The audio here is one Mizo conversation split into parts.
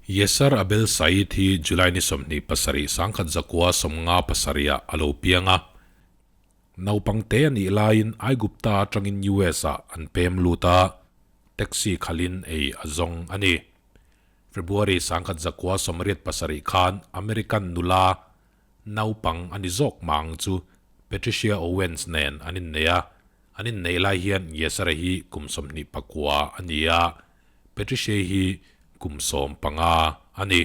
Yasser Abel Said hi July ni 27 1957 ah a lo piang a. Naupang te a nih laiin Aigupta atangin US ah an pem lut a, taxi khalhin ei a zawng a ni. February 1987 khan American nula naupang a ni zawk mah ang chu Patricia Owens nen an innei a, an inneih lai hian Yasser-a hi kum 29 a ni a, Patricia hi kum 15 a ni.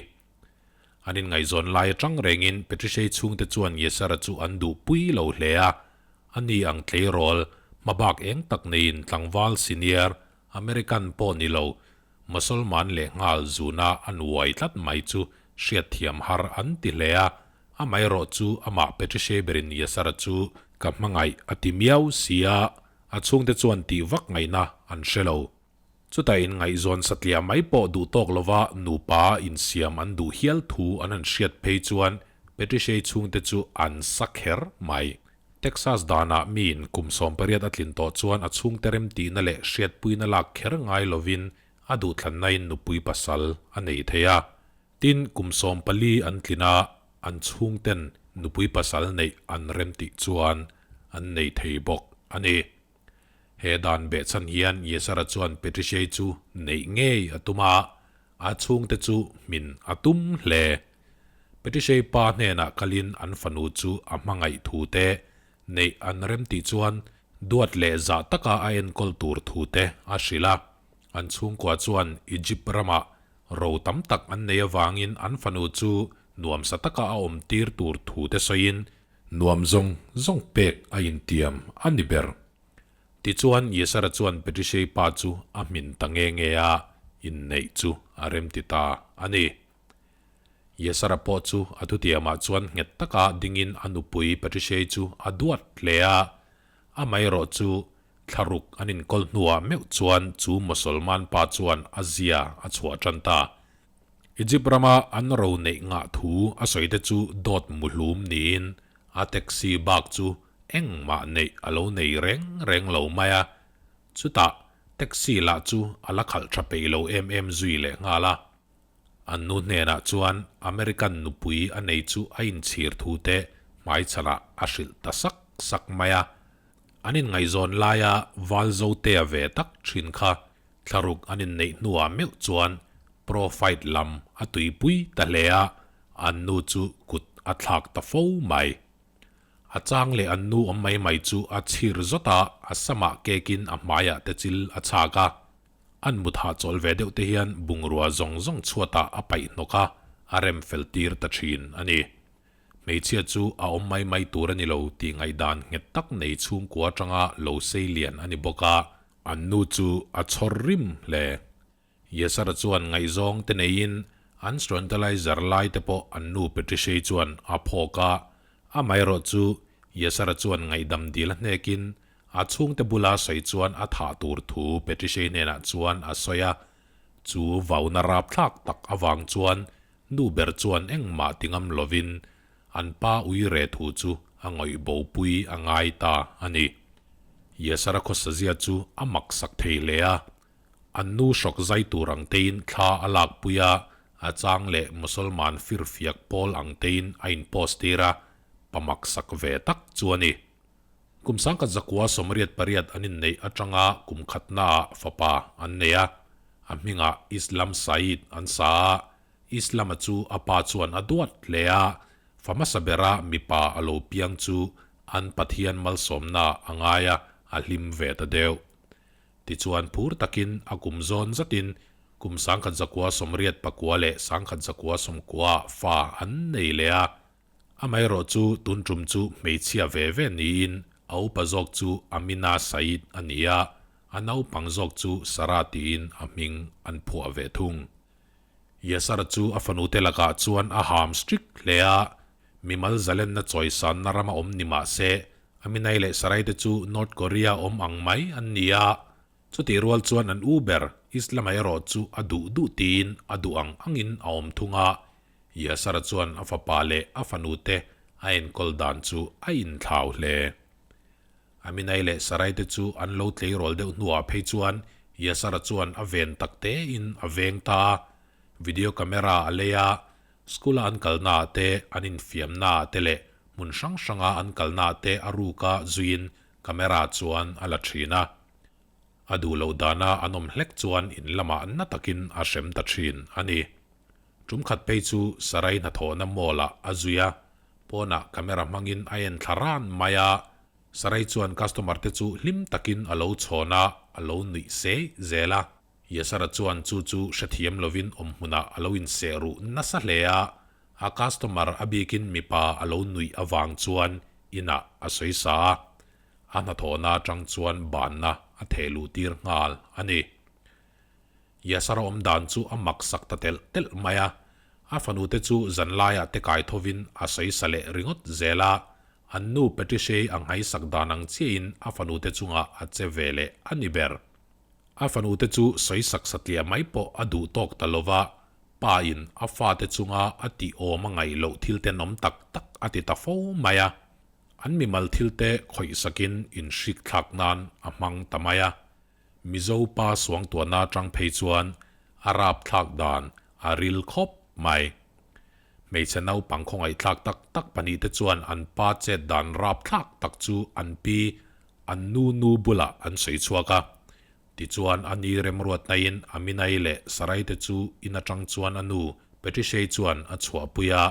An inngaihzawn lai atang rengin Patricia chhungte chuan Yasser-a chu an duhpui lo hle a, ani ang tleirawl hmabak eng tak neiin tlangval senior American pawh ni lo Mosolman leh nghal zuna an uai tlat mai chu hriatthiam har an ti hle a, amaherawh chu amah Patricia berin Yasser-a chu ka hmangaih a ti miau si a, a chhungte chuan tih vak ngaihna an hre lo. Chutah inngaihzawn satliah mai pawh duh tawk lova nupa insiam an duh hial thu an han hriat phei chuan Patricia chhungte chu an sa kher mai. Texas danah miin kum 18 a tlin tawh chuan a chhungte remtihna leh hriatpuina lak kher ngai lovin a duhthlannain nupui pasal a nei thei a. Tin, kum 14 an tlin a, an chhungten nupui pasal neih an remtih chuan an nei thei bawk a ni. He dan behchhan hian Yesara chuan Patricia chu neih ngei a tum a, a chhungte chu hmin a tum hle. Patricia pa hnenah kalin an fanu chu a hmangaih thu te, neih an remtih chuan duat leh zah taka a enkawl tur thu te a hrilh a. An chhungkua chuan Egypt ramah ro tam tak an nei avangin an fanu chu nuamsa taka a awm tir tur thu te sawiin Nuam zawng zawng pek a intiam a ni ber. Tichuan, Yesara chuan Patricia-i pa chu a hmin ta nge nge a, inneih chu a remti ta a ni. Yesara pawh chu a thutiamah chuan nghet taka dingin a nupui Patricia-i chu a duat hle a, amaherawh chu thlaruk an inkawl hnuah meuh chuan chu Mosolman pa chuan a zia a chhuah tan ta. Egypt rama an ro neih ngah thu a sawi te chu dawt muhlum niin a taxi bak chu engmah neih a lo nei reng reng lo mai a, chutah taxi lah chu a la khalh tha peih lo em em zui leh nghal a. An nu hnenah chuan American nupui a nei chu a inchhir thu te hmaichhanah a hrilh ta sak sak mai a. An inngaihzawn laia Valzotea ve tak thin kha Thlaruk an inneih hnuah meuh chuan pro fight lam a tuipui ta hle a, an nu chu kut a thlak ta fo mai. A chang leh an nu awm mai mai chu a chhir zawt a, a samah kekin a hmaiah te chil a chhak a. An mut hahchawl ve deuh te hian bungrua zawng zawng chhuatah a paih hnawk a, a rem fel tir ta thin a ni. Hmeichhia chu a awm mai mai tur a ni lo tih ngaihdan nghet tak nei chhungkua atanga lo sei lian a ni bawk a, An nu chu a chhawr rim hle. Yasar chuan ngaihzawng te neiin an Strantalizer lai te pawh an nu Patricia chuan a phawk a, amaherawh chu Yasar chuan ngaihdam dil a hnekin a chhungte bula sawi chuan a thah tur thu Patricia hnenah chuan a sawi a, chu vauna rapthlak tak avang chuan nu ber chuan engmah ti ngam lovin an pa ui re thu chu a ngawih bopui a ngai ta a ni. Yasara khawsazia chu a mak sak thei hle a, an nu hrawk zai tur ang tein thla a lakpui a, a chang leh Mosolman firfiak pawl ang tein a in post tir a, pa mak sak ve tak chu a ni. Kum 1988 an inneih atanga kum khatnaah fapa an nei a, a hmingah Islam Saeed an sa a, Islam-a chu a pa chuan a duat hle a, fa hmasa bera mipa a lo piang chu an Pathian malsawmna a ngai a, a hlim ve ta deuh. Tichuan phur takin a kum zawn zatin kum 1989 leh 1990 ah fa an nei leh a, amaherawh chu tun tum chu hmeichhia ve ve niin a upa zawk chu Amina Saeed a ni a, a naupang zawk chu Sarah tiin a hming an phuah ve thung. Yasar chu a fanute lakah chuan a ham strict hle a, mimal zalenna chawisanna rama awm ni mah se, Aminai leh Sarai te chu North Korea awm ang mai an ni a, chutih rual chuan an u ber Islam-a erawh chu a duh duh tiin a duh ang angin a awm thung a, Yasar chuan a fapa leh a fanute a enkawl dan chu a inthlau hle. Aminai leh Sarai te chu an lo tleirawl deuh hnuah phei chuan Yasara chuan a ven tak tein a veng ta a. Video camera a lei a, school-a an kalnaah te, an infiamnaah te leh hmun hrang hranga an kalnaah te a ruka zuiin camera chuan a la thin a. A duh loh dana an awm hlek chuan in lamah na takin a hrem ta thin a ni. Tum khat phei chu Sarai hnathawhna mall-ah a zui a, pawnah camera hmangin a en thla ran mai a, Sarai chuan customer te chu hlim takin a lo chhawn a, a lo nuih sei zel a. Yasara chuan chu chu hrethiam lovin awm hmunah a lo inseh ruh nasa hle a, a customer a bikin mipa a lo nuih avang chuan inah a sawi sa a, a hnathawhna atang chuan banna a theh luh tir nghal a ni. Yasara awm dan chu a mak sak ta telh telh mai a, a fanute chu zanlaiah te kai thovin a sawi sa leh ringawt zel a, an nu Patricia'i a nghaisak dan ang chiahin a fanute chungah a che ve leh a ni ber. A fanute chu sawi sak satliah mai pawh a duh tawk ta lo va, pa in a fate chunga a tih awm a ngaih loh thil tenawm tak tak a ti ta fo mai a. An mimal thilte khawih sakin inhrik thlak nan a hmang ta mai a. Mizo pa suangtuahna atang phei chuan a rap thlak dan a ril khawp mai. Hmeichhe naupang khawngaihthlak tak tak pahnihte chuan an pa chet dan rap thlak tak chu an pi an nu nu bulah an sawi chhuak a. Tichuan a ni remruatnain Aminai leh Sarai te chu in atang chuan a nu Patriciai chuan a chhuahpui a,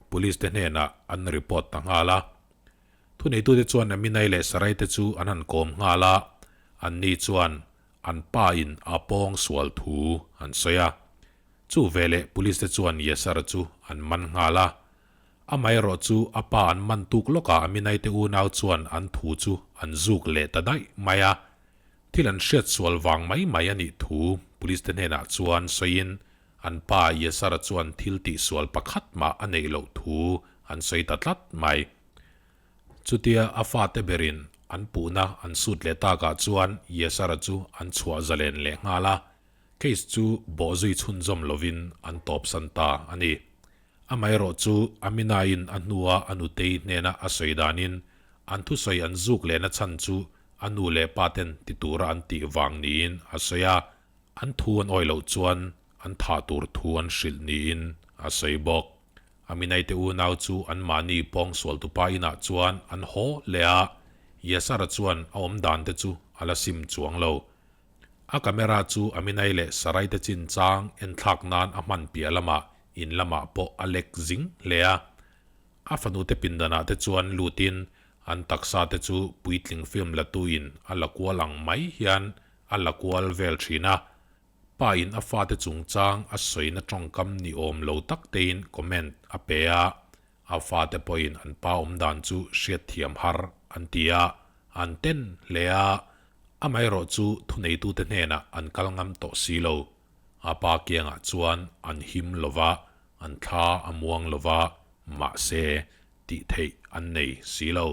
Police te hnenah an report ta nghal a. Thuneitute chuan Aminai leh Sarai te chu an han kawm nghal a, anni chuan an pa in a pawng sual thu an sawi a. Chu veleh Police te chuan Yasar chu an man nghal a. Amaherawh chu a pa an man tuk lawkah Aminai te unau chuan an thu chu an zuk leh ta daih mai a. Thil an hriat sual vang mai mai a nih thu Police te hnenah chuan sawiin an pa Yasar-a chuan thil tihsual pakhat mah a neih loh thu an sawi ta tlat mai. Chutia a fate berin an puhna an sut leh takah chuan Yasar-a chu an chhuah zalen leh nghal a, case chu bawhzui chhunzawm lovin an tawpsan ta a ni. Amaherawh chu Amina-in a hnua a nutei hnena a sawi danin an thusawi an zuk lehna chhan chu a nu leh pa ten ti tura an tih vang niin a sawi a, an thu an awih loh chuan an thah tur thu an hrilh niin a sawi bawk. Aminai te unau chu anmahni pawngsual tupa inah chuan an haw leh a, Yasar-a chuan a awm dan te chu a la sim chuang lo. A camera chu Aminai leh Sarai te chinchang enthlak nan a hman piah lamah in lamah pawh a lek zing hle a. A fanute pindanah te chuan lutin an taksa te chu puitling film latuin a la kual ang mai hian a la kual vel thin a. Pa in a fate chungchang a sawina tawngkam ni awm lo tak tein comment a pe a, a fate pawhin an pa awmdan chu hriatthiam har an ti a, an ten hle a, amaherawh chu thuneitute hnenah an kal ngam tawh si lo. A pa kiangah chuan an him lo va, an thla a muang lo va, mahse tih theih an nei si lo.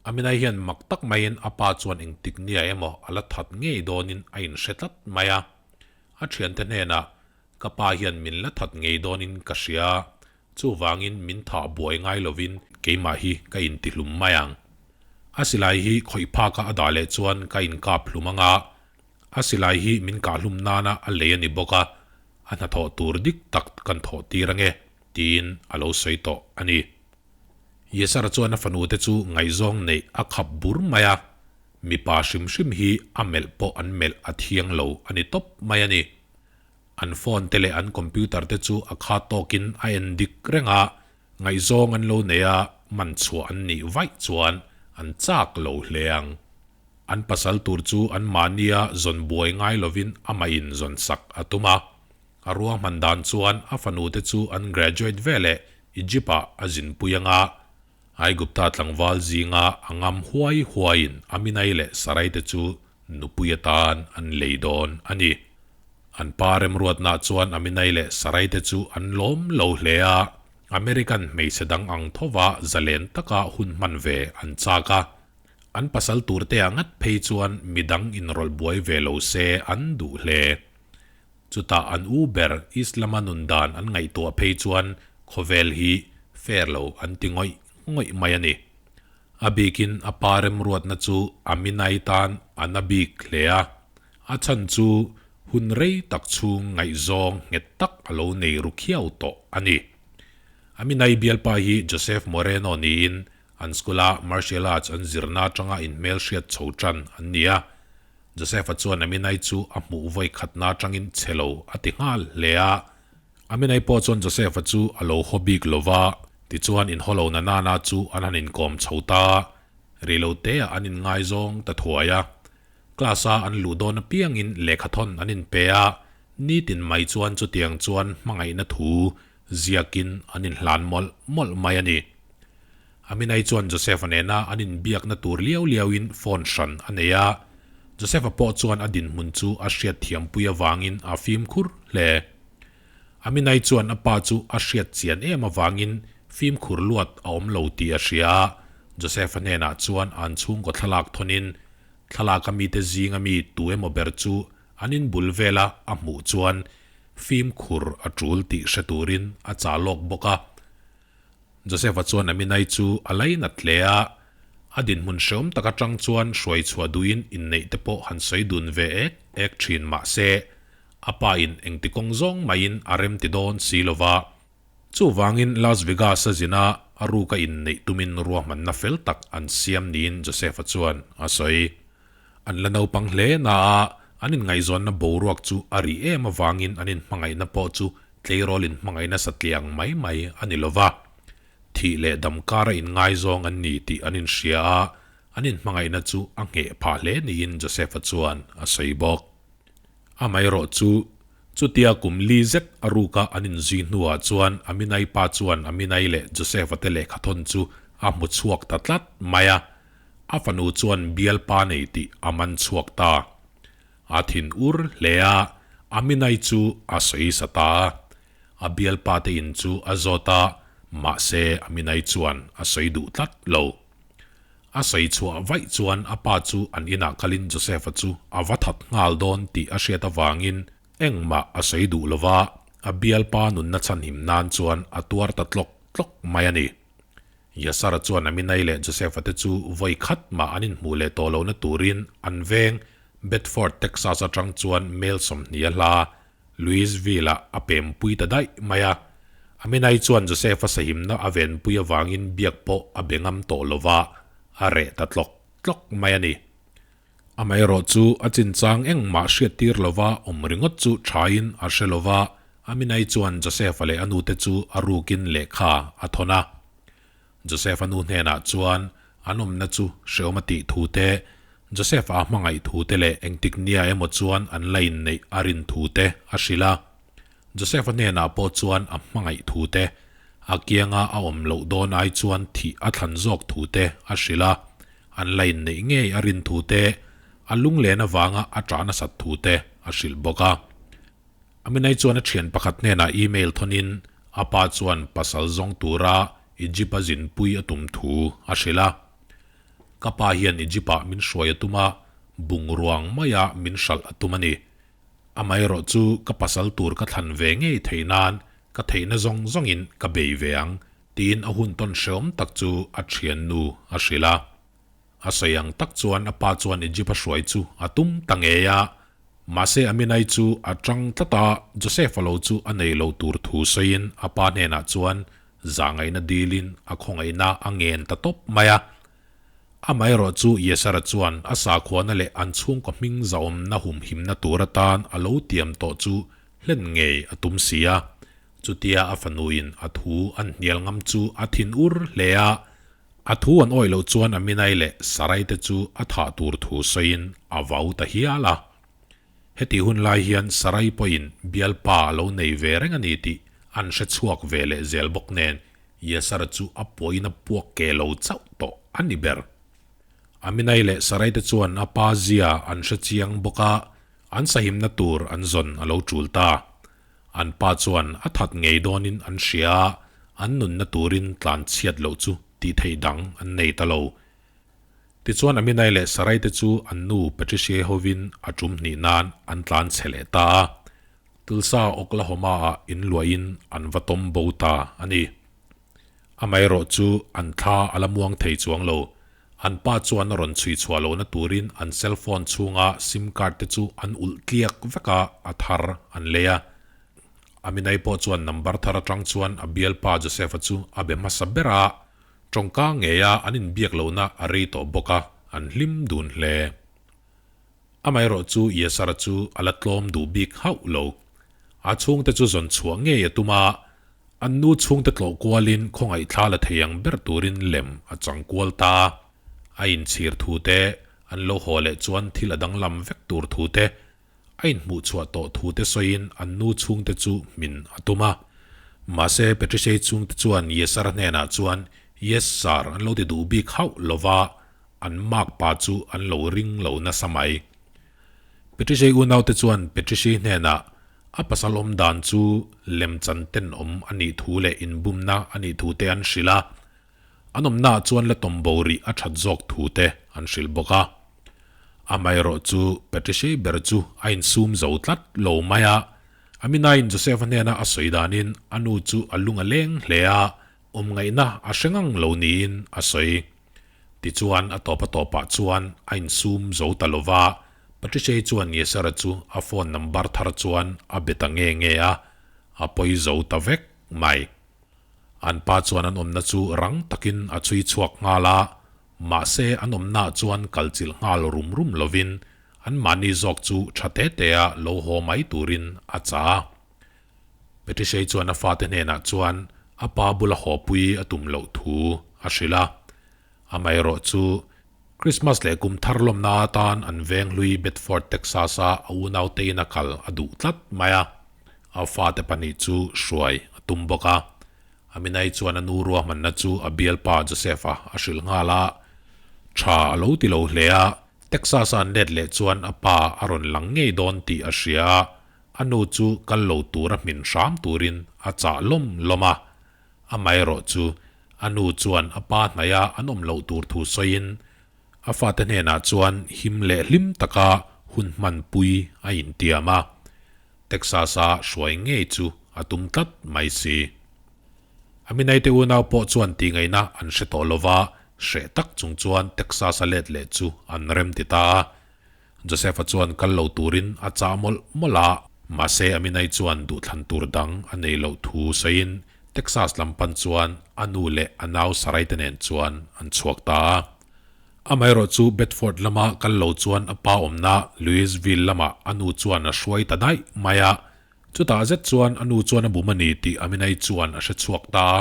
Aminai hian mak tak maiin a pa chuan engtik nia emaw a la that ngei dawnin a inhre tlat mai a. A thiante hnenah, Ka pa hian min la that ngei dawnin ka hria, chuvangin min thah buai ngai lovin keimah hi ka intihlum mai ang. A silai hi khawih phaka a dah leh chuan ka inkap hlum anga, a silai hi min kahhlum nana a lei a ni bawk a, a hnathawh tur dik tak kan thawh tir ange, tiin a lo sawi tawh a ni. Yesara chuan a fanute chu ngaihzawng neih a khap bur mai a, mipa hrim hrim hi a melh pawh an melh a thiang lo a ni tawp mai a ni. An phone te leh an computer te chu a kha tawkin a en dik reng a, ngaihzawng an lo nei a, man chhuah an nih vaih chuan an chak lo hle ang. An pasal tur chu an mahnia zawn buai ngai lovin amah in zawn sak a tum a. A ruahman dan chuan a fanute chu an graduate veleh Egypt-ah a zinpui anga, Aigupta tlangval zinga a ngam huai huaiin Aminai leh Sarai te chu nupui atan an lei dawn a ni. An pa remruatnah chuan Aminai leh Sarai te chu an lawm lo hle a, American hmeichhe dang ang thova zalen taka hun hman ve an chak a. An pasal turte ah ngat phei chuan midang inrawlh buai ve lo se an duh hle. Chutah an u ber Islama nun dan an ngaihtuah phei chuan khawvel hi fair lo an ti ngawih ngawih mai a ni. A bikin a pa remruatna chu Aminai tan a na bik hle a. A chhan chu Hun rei tak chhung ngaihzawng nghet tak a lo nei ru khiau tawh a ni. Aminai bialpa hi Joseph Moreno niin an school-a martial arts an zirna atanga inhmelhriat chho tan an ni a. Joseph-a chuan Aminai chu a hmuh vawi khatna atangin chhe lo a ti nghal hle a. Aminai pawh chuan Joseph-a chu a lo haw bik lo va, tichuan inhaw lo na nana chu an han inkawm chho ta. Reiloteah an inngaizawng ta thuai a. Class-a an luh dawn apiangin lehkhathawn an inpe a, nitin mai chuan chutiang chuan hmangaihna thu ziakin an inhlan mawlh mawlh mai a ni. Aminai chuan Joseph-a nena an inbiakna tur liau liauin phone hran a nei a, Joseph-a pawh chuan a dinhmun chu a hriat thiampui avangin a fimkhur hle. Aminai chuan a pa chu a hriat chian em avangin fimkhur luat a awm lo tih a hria a, Joseph-a hnenah chuan an chhungkaw thlalak thawnin thlalaka mite zinga mi tu emaw ber chu an inbul vela a hmuh chuan fimkhur a tul tih hre turin a chah lawk bawk a. Joseph-a chuan Aminai chu a lainat hle a, a dinhmun hreawm tak atang chuan hruai chhuah duhin inneih te pawh han sawi dun ve ek ek thin mah se, a pa in engti kawng zawng maiin a rem ti dawn si lo va. Chuvangin Las Vegas-a zina a ruka inneih tumin ruahmanna fel tak an siam niin Joseph-a chuan a sawi. An la naupang hle na a, an inngaihzawnna boruak chu a rih em avangin an inhmangaihna pawh chu tleirawl inhmangaihna satliah ang mai mai a ni lo va. Thih leh dam kara inngaizawng an ni tih an inhria a, an inhmangaihna chu a ngheh phah hle niin Joseph-a chuan a sawi bawk. Amaherawh chu, chutia kum li zet a ruka an inzui hnuah chuan Aminai pa chuan Aminai leh Joseph-a te lehkhathawn chu a hmu chhuak ta tlat mai a. A fanu chuan bialpa nei tih a man chhuak ta. A thin ur hle a, Aminai chu a sawi sa ta a. A bialpa te in chu a zawt a, mahse Aminai chuan a sawi duh tlat lo. A sawi chhuah vaih chuan a pa chu an inah kalin Joseph-a chu a va that nghal dawn tih a hriat avangin engmah a sawi duh lo va, a bialpa nunna chhanhim nan chuan a tuar ta tlawk tlawk mai a ni. Yasara chuan Aminai leh Joseph-a te chu vawi khat mah an inhmuh leh tawh lohna turin an veng Bedford, Texas atang chuan mel 20 a hla Louisville-ah a pempui ta daih mai a. Aminai chuan Joseph-a sahimna a venpui avangin biak pawh a be ngam tawh lo va, a reh ta tlawk tlawk mai a ni. Amaherawh chu a chinchang engmah hriattir lova awm ringawt chu thain a hre lo va, Aminai chuan Joseph-a leh a nute chu a rukin lehkha a thawn a. Joseph-a nu hnenah chuan an awmna chu hreawm a tih thu te, Joseph-a a hmangaih thu te leh engtik nia emaw chuan an la inneih a rin thu te a hrilh a. Joseph-a hnenah pawh chuan a hmangaih thu te, a kianga a awm loh dawn ai chuan thih a thlan zawk thu te a hrilh a, an la inneih ngei a rin thu te, a lunglen avanga a ṭah nasat thu te a hrilh bawk a. Aminai chuan a ṭhian pakhat hnenah email thawnin a pa chuan pasal zawng tura Egypt-a zinpui a tum thu a hrilh a. Ka pa hian Egypt-ah min hruai a tum a, bungruang maia min hralh a tum a ni. Amaherawh chu ka pasal tur ka thlan ve ngei theih nan ka theihna zawng zawngin ka bei ve ang tiin a hun tawn hreawm tak chu a ṭhiannu a hrilh a. A sawi ang tak chuan a pa chuan Egypt a hruai chu a tum ta ngei a, mahse Aminai chu a ṭang tlat a, Joseph-a lo chu a nei lo tur thu sawiin a pa hnenah chuan zahngaihna dilin a khawngaihna a ngen ta tawp mai a. Amaherawh chu Yesara chuan a sakhuana leh an chhungkaw hming zahawmna humhimna tur atan a lo tiam tawh chu hlen ngei a tum si a. Chutia a fanuin a thu an hnial ngam chu a thin ur hle a. A thu an awih loh chuan Aminai leh Sarai te chu a thah tur thu sawiin a vau ta hial a. Heti hun lai hian Sarai pawhin bialpa a lo nei ve reng a ni tih an hre chhuak ve leh zel bawk nen Yasara chu a puain a puak ke lo chauh tawh a ni ber. Aminai leh Sarai te chuan a pa zia an hre chiang bawk a, an sahimna tur an zawn a lo tul ta. An pa chuan a that ngei dawnin an hria a, an nunna turin tlan chhiat loh chu tih theih dang an nei ta lo. Tichuan Aminai leh Sarai te chu an nu Patricia hovin a tum hnih nan an tlan chhe leh ta a, Tulsa, Oklahoma-ah inluahin an va tawm bo ta a ni. Amaherawh chu an thla a la muang thei chuang lo. An pa chuan a rawn chhui chhuah lohna turin an cell phone chhunga sim card te chu an ulh tliak vek a, a thar an lei a. Aminai pawh chuan number thar atang chuan a bialpa Joseph-a chu a be hmasa ber a, tawngka ngeia an inbiak lohna a rei tawh bawk a, an hlim dun hle. Amaherawh chu Yasar-a chu a la tlawm duh bik hauh lo. A chhungte chu zawn chhuah ngei a tum a, an nu chhungte tlawh kualin khawngaihthla la thei ang ber turin lem a chang kual ta a. A inchhir thu te, an lo haw leh chuan thil a danglam vek tur thu te, a inhmuh chhuah tawh thu te sawiin an nu chhungte chu hmin a tum a. Mahse, Patricia-i chhungte chuan Yasar-a hnenah chuan, Yes sir, an lo ti duh bik hauh lo va, an mark pa chu an lo ring lo nasa mai. Patricia-i unaute chuan Patricia-i hnenah a pasal awm dan chu lemchan tenawm a nih thu leh inbumna a nih thu te an hrilh a, an awmnaah chuan la tawm bo rih a that zawk thu te an hrilh bawk a. Amaherawh chu Patricia-i ber chu a insum zo tlat lo mai a, Aminain Joseph-a hnena a sawi danin a nu chu a lung a leng hle a, awmngaihna a hre ngang lo niin a sawi. Tichuan, a tawp a tawpah chuan a insum zo ta lo va, Patricia-i chuan Yesara chu a phone number thar chuan a be ta nge nge a, a pawi zo ta vek mai. An pa chuan an awmna chu rang takin a chhui chhuak nghal a, mahse an awmnaah chuan kalchilh nghal rum rum lovin anmahni zawk chu tha te tea lo haw mai turin a cha a. Patricia-i chuan a fate hnenah chuan a pa bula hawpui a tum loh thu a hrilh a. Amaherawh chu, Christmas leh kum thar lawmna atan an veng hlui Bedford, Texas-a a unaute ina kal a duh tlat mai a. A fate pahnih chu hruai a tum bawk a. Aminai chuan a nu ruahmanna chu a bialpa Joseph-a a hrilh nghal a. Tha a lo ti lo hle a, Texas-a an let leh chuan a pa a rawn lang ngei dawn tih a hria a. A nu chu kal lo tura hmin hram turin a chah lawm lawm a. Amaherawh chu a nu chuan a pa hnaia an awm loh tur thu sawiin a fate hnenah chuan him leh hlim taka hun hmanpui a intiam a. Texas-a hruai ngei chu a tum tlat mai si. A minaite unau pawh chuan tihngaihna an hre tawh lova, hreh tak chung chuan Texas-a let leh chu an rem ti ta a. Joseph-a chuan kal lo turin a chah mawlh mawlh a, mahse Aminai chuan duhthlan tur dang a nei loh thu sawiin Texas lam pan chuan a nu leh a nau Sarai te nen chuan an chhuak ta a. Amaherawh chu Bedford lama kal lo chuan a pa awmna Louisville lamah a nu chuan a hruai ta daih mai a, chutah zet chuan a nu chuan a bum a ni tih Aminai chuan a hre chhuak ta a.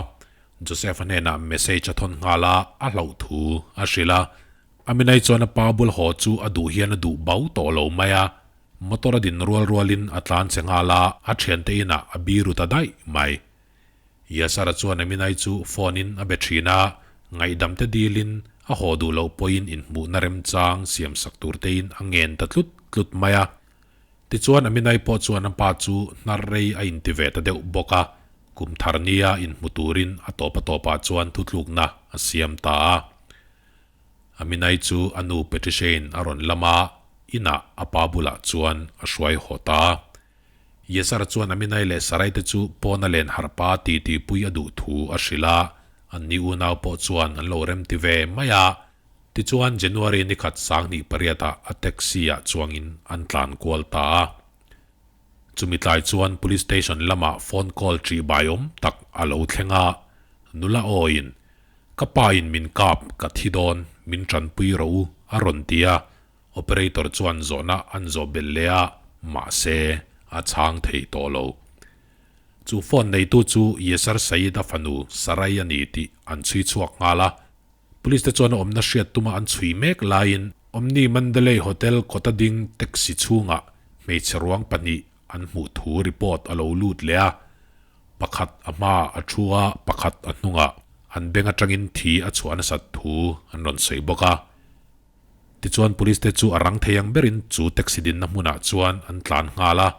Joseph-a hnenah message a thawn nghal a, a hlauh thu a hrilh a. Aminai chuan a pa bul haw chu a duh hian a duh bau tawh lo mai a, motor a din rual rualin a tlan che nghal a, a thiante inah a biru ta daih mai. Yasar-a chuan Aminai chu phone in a be thin a, ngaihdam te dilin a haw duh loh pawhin inhmuhna remchang siam sak tur tein a ngen ta tlut tlut mai a. Tichuan Aminai pawh chuan a pa chu hnar rei a inti ve ta deuh bawk a, kum thar nia inhmu turin a tawp a tawpah chuan thutlukna a siam ta a. Aminai chu a nu Patricia-in a rawn lam a, inah a pa bulah chuan a hruai haw ta a. Yasar chuan Aminai leh Sarai te chu pawna len harhpa titipui a duh thu a hrilh a, anni unau pawh chuan an lo remti ve mai a. Tichuan January ni khat 2008-ah a taxi-ah chuangin an tlan kual ta a. Chumi tlai chuan Police Station lamah phone call ṭihbaiawm tak a lo thleng a, nula awiin Ka pa in min kap, ka thi dawn, min tanpui rawh u, a rawn ti a. Operator chuan zawhna an zawh belh leh a, mahse, a chhang thei tawh lo. Chu phone neitu chu Yasar Saeed-a fanu Sarai a ni tih an chhui chhuak nghal a. Police te chuan a awmna hriat tuma an chhui mek laiin Omni Mandalay Hotel kawta ding taxi chhungah hmeichhe ruang pahnih an hmuh thu report a lo lut leh a. Pakhat a hmaah a thu a, pakhat a hnungah. An beng atangin thi a chhuah nasat thu an rawn sawi bawk a. Tichuan police te chu a rang thei ang berin chu taxi dinna hmunah chuan an tlan nghal a.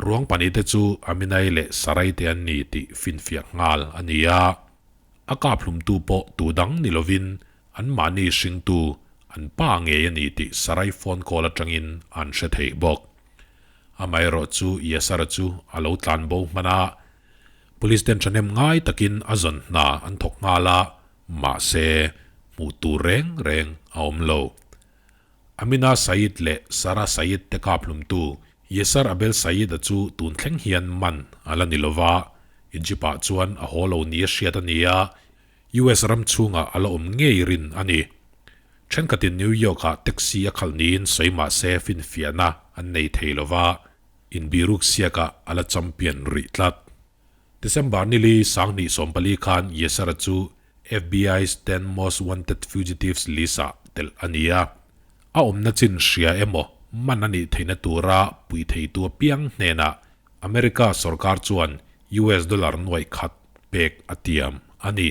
Ruang pahnih te chu Aminai leh Sarai te an ni tih finfiah nghal a ni a. A kap hlumtu pawh tu dang ni lovin anmahni hringtu an pa ngei a ni tih Sarai phone call atangin an hre thei bawk. Amaherawh chu Yasar-a chu a lo tlan bo hman a, Police ten thahnem ngai takin a zawn hna an thawk nghal a, mahse, hmuh tur reng reng a awm lo. Amina Saeed leh Sarah Saeed te kaphlumtu Yasser Abel Saeed-a chu tun thleng hian man a la ni lo va, Egypt-ah chuan a haw lo nia hriat a ni a, US ram chhungah a la awm ngei rin a ni. Thenkhatin New York-ah taxi a khalh niin sawi mah se finfiahna an nei thei lo va, inbiruk siakah a la champion rih tlat. December nili 2014 khan Yasser-a chu FBI's 10 Most Wanted Fugitives list-ah telh a ni a. A awmna chin hria emaw man a nih theihna tura pui theitu apiang hnenah America sorkar chuan US dollar nuaih khat pek a tiam a ni.